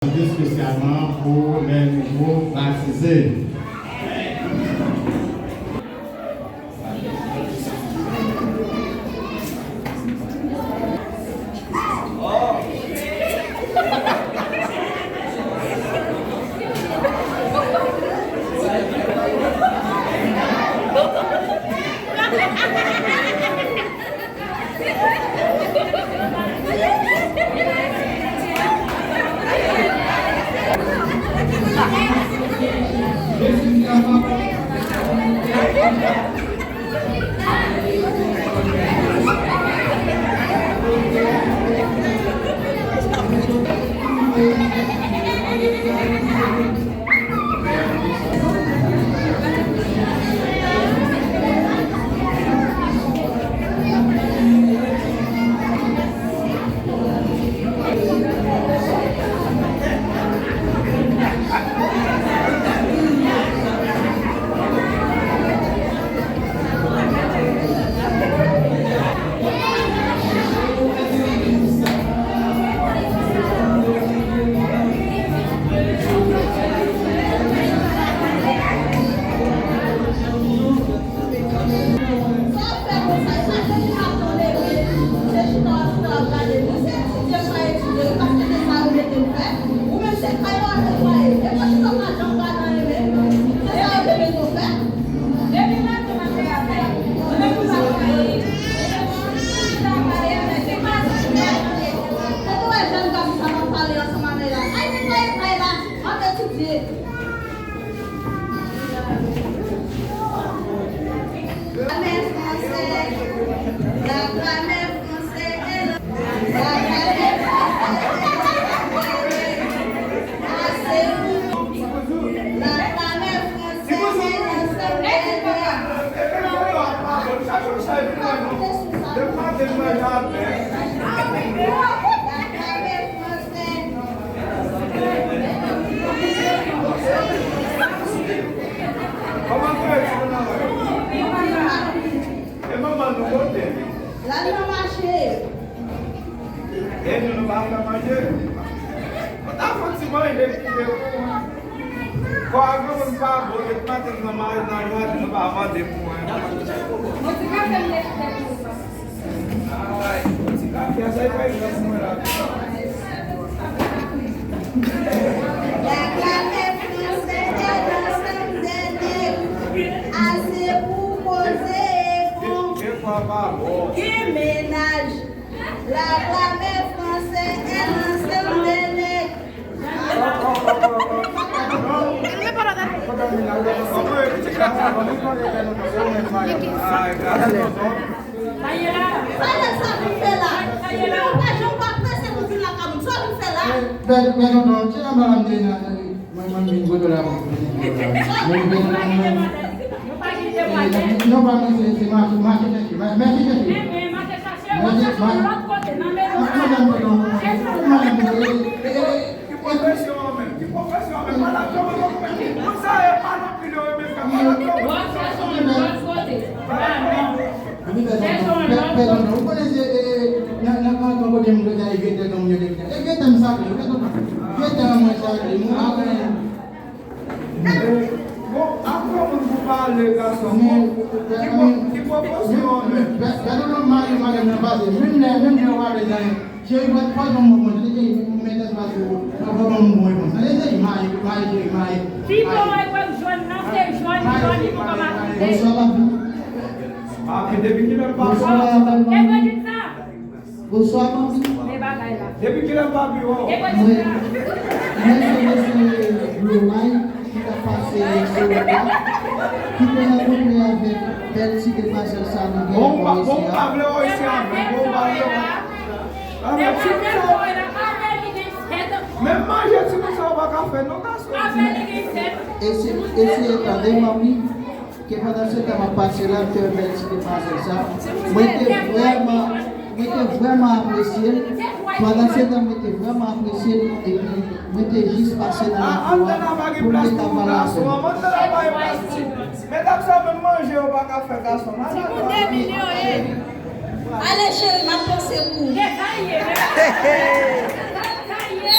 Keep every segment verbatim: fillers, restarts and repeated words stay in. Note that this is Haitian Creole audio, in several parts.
Espesyalman pou lè nouvo batize. Kòman kòrèk ti moun nan wè? E manman nou kote? L al nan mache. E nou, nou pa fè manje? Mwen ta fè ti manje kite pou mwen. Kò a granmoun pa bon, depi maten nan maten nan jaden, nou pa mande pou mwen. Mwen ti kafe m te fè pou ou. Ay, ti kafe a, sa e pa yon pou mwen la. La gramè fransè è lansanm dè nèg. Ase pou koze e fon. Gen mennaj. La gramè fransè è lansanm dè nèg. Sa nèg sa vin fè la? Ou pa janm pa prese pou vin lakay moun. Sa w vin fè la? Bèl, bèl tonton, ti nan balan m te nan, mwen, mwen vin kote w la pou vin kote w la. Mwen vin kote w la. Non, pa mwen, se, se mache, mache chèche, ma-, mache chèche. Mache, mache. Madanm, tonton, madanm, tonton, e, e, e, e, Ki pwofesyon an menm? Ki pwofesyon an menm? Madanm, kòman w fè? Moun sa yo pa nan pil yo, yo menm fè madanm, kòman w fè? Epi, pè, pè, pè, ou konnen se, e, e, nan, nan kanton kote m sot la, e vye tè nan moun yo te vin. E vye tè m sakre, vye tè, vye tè nan mwen sakre, moun, a, bon, apre moun pou pale, gason, ki pwo-, ki pwofesyon an menm? Pè, pè, tonton, mari, madanm nan pase, menm lè, menm lè yo pa bezwen. Cheri, fò, fò w ban m yon bon konsèy, cheri, m mete espase w, fò w ban m yon bon repons. Tande, cheri, mayi, mayi, cheri, mayi. Pito w wè jòn nan, se jòn, jòn li poko makize. Bonswa, papi. Papi, depi kilè papi? Bonswa, papi. E Bredit sa? Bonswa, papi. Men bagay la. Depi kilè papi, o? E Bredit sa? Mwen, mwen se mesye Blue Mike. Ki t ap pase sou wout la, ki te rankontre avèk bèl ti demwazèl sa nou genyen bò isi a. Bon, ou pa vle wè isi a menm, bon, ou pa vle wè. Menm manje timoun sa yo pa ka fè, non, gason. E se, e se, tande, manmi, ke pandan se tan m ap pase la, m te wè bèl ti demwazèl sa. Mwen te vrèman Mwen te vrèman apresye l. Pandan se tan, mwen te vrèman apresye l. Epi, mwen te jis pase nan lakou a pou m te ka pale avè l. Medam sa menm manje yo pa ka fè gason. Timoun de milyon ye. Ale, cheri, m ap panse pou ou. Ye, sa ye, men pa sa ye. Sa ye.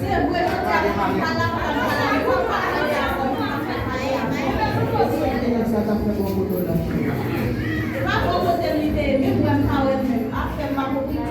Se vre, jodi a, m pa la, m pa la, m pa la, m pa la, m pa la. Sa ta fè bon kote w la. Pa bon kote m li te ye, menm wè m pa wè l menm. Afè m pa konprann.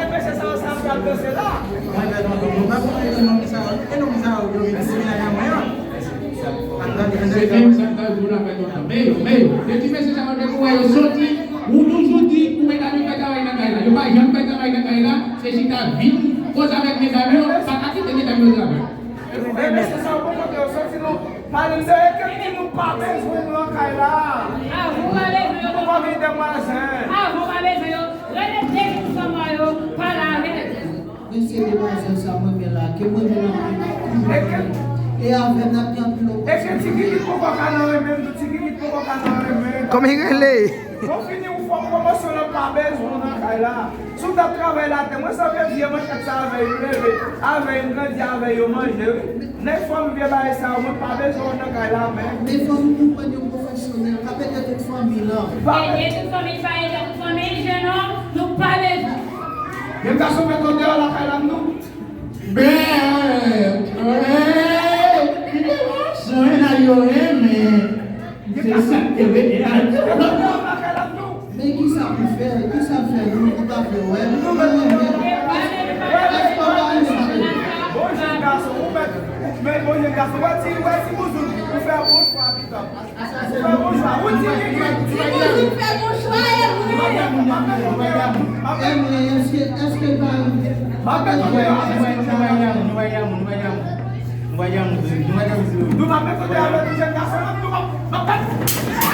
Mesye sa yo sa pral danse la. Mwen fè tonton, mwen pa konn e nonm sa yo, e nonm sa yo yo vin sou mennaj an mwen an. Depi m sa ta di w la fè tonton. Men yo, men yo. Depi mesye sa yo depi w wè yo soti, ou toujou di pou medam yo fè travay nan kay la. Yo pa janm fè travay nan kay la, se chita vin koze avèk medam yo, pa ka kite medam yo travay. Men mesye sa yo poko te yo soti non. Pale m de ekip ki nou pa bezwen nou nan kay la. Avan w pa bezwen yo, nou pa gen demwazèl. Avan w pa bezwen yo, rele de moun fanm yo, pale avè yo. Men se demwazèl sa mwen men la, ke mwen men la mwen. E avè n ap gen anpil opòtinite. E ke ti kikit poko ka nan renmen m tou, ti kikit poko ka nan renmen m. Kòman i rele? Bon fini ou fè pwomosyon nan pa bezwen w nan kay la. Si w t ap travay latè, mwen sanble vye manchèt sa avè yo leve, avè yo grandi, avè yo manje wi. Nèg fanm vye bagay sa yo, mwen pa bezwen w nan kay la menm. Men fò nou konprann yon pwofesyonèl k ap ede tout fanmi lan. Ede tout fanmi, pa ede tout fanmi, jenòm, nou pa bezwen. Gen gason met nou deyò lakay la m tou. Ben, kite gason la yo renmen. Se sa k te rete a tou. Men kisa pou fè, kisa fè nou, nou pa fè wè, nou pa renmen. Èske w pa renmen? Bon jan gason, ou mèt, men bon jan gason, wè ti, wè ti bouzoun, ou fè bon chwa pitan. Ou fè bon chwa, ou ti bouzoun fè bon chwa, e mwen. E mwen, èske, èske l pa renmen? M ap mete w deyò avèk ti bouzoun. Nou pa mete w deyò avèk ti jèn gason, non, nou pa, m ap mete